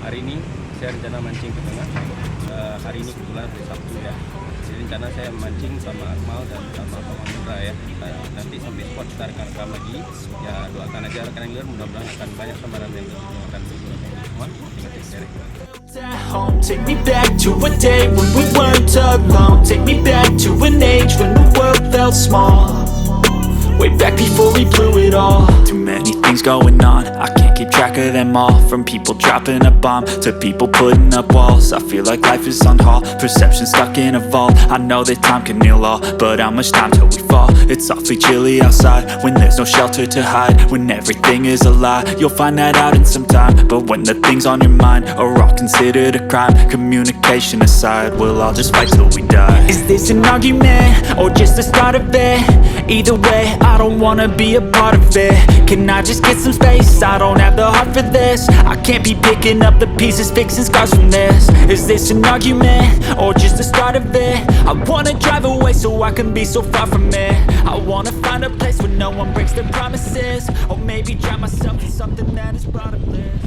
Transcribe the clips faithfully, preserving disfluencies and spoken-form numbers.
Hari ini saya rencana mancing ke tengah. Eh, hari ini kebetulan hari Sabtu ya. Jadi rencana saya mancing sama Akmal dan sama Paman Indra ya. Eh, nanti sampai spot kita rekam-rekam lagi. Ya, doakan aja rekan yang mudah-mudahan akan banyak sambaran yang akan berguna bagi semua. Terima kasih. At home, take me back to a day when we weren't alone. Take me back to an age when the world felt small. Way back before we blew it all. Too many things going on, I can't keep track of them all. From people dropping a bomb to people putting up walls, I feel like life is on hold. Perception stuck in a vault. I know that time can heal all, but how much time till we fall? It's awfully chilly outside when there's no shelter to hide. When everything is a lie, you'll find that out in some time. But when the things on your mind are all considered a crime, communication aside, we'll all just fight till we die. Is this an argument or just the start of it? Either way, I don't wanna be a part of it. Can I just get some space? I don't have the heart for this. I can't be picking up the pieces, fixing scars from this. Is this an argument or just the start of it? I wanna drive away so I can be so far from it. I wanna find a place where no one breaks their promises. Or maybe drown myself in something that is bottomless.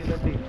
Rasa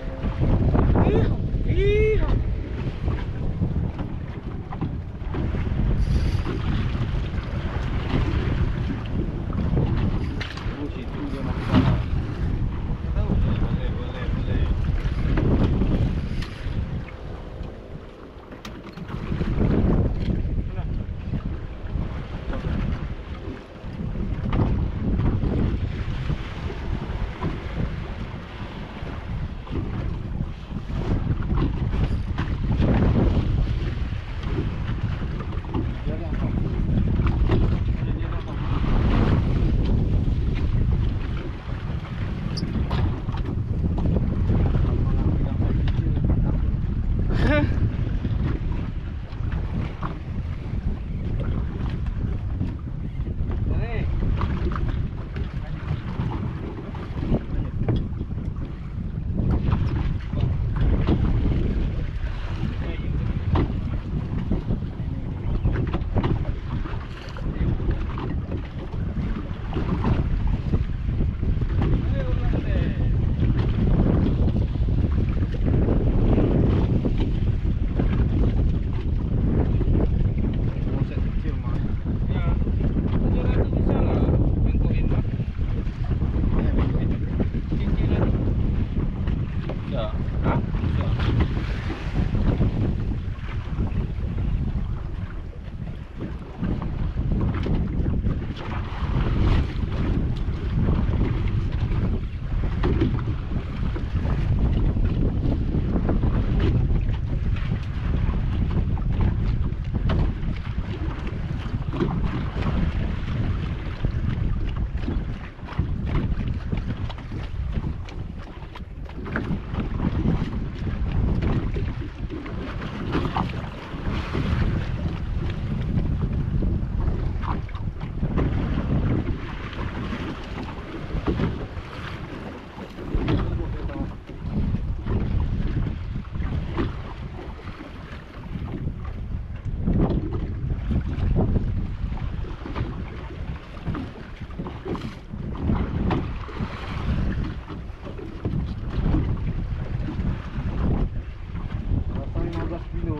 lima belas kilo.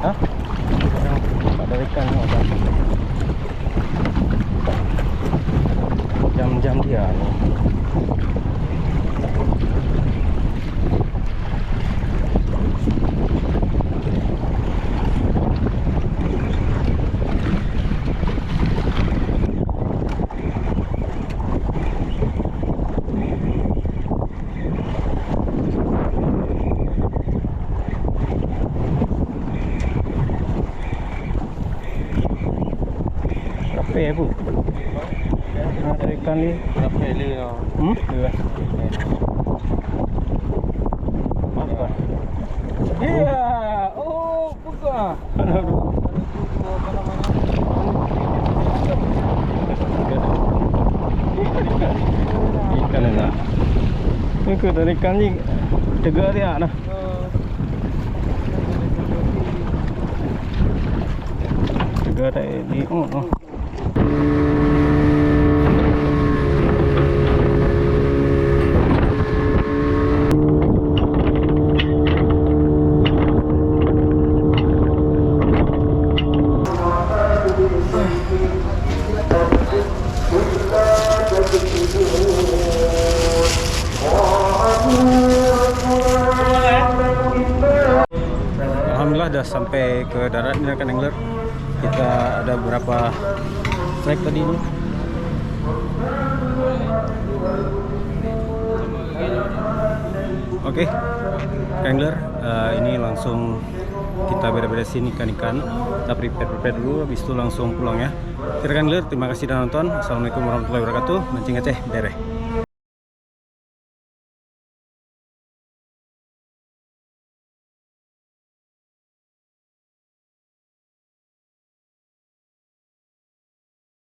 Hah? Tak ada ikan ni, ada. Jam-jam dia ni. Rapi, Bu. Ada ikan ni. Rapi dia. Hmm? Iya. Apa? Iya. Oh, buka. Ikan ni nak. Ni ke dari ikan ni. Tegak dia dah. Tegak tak di, oh, oh. Alhamdulillah, dah sampai ke darat ni, rekan angler. Kita ada berapa strike tadi tu. Oke, angler, eh, ini langsung kita beres-beresin ikan-ikan. Kita prepare-prepare dulu, habis itu langsung pulang ya. Oke, rekan angler, terima kasih sudah nonton. Assalamualaikum warahmatullahi wabarakatuh. Mancing Aceh, beres.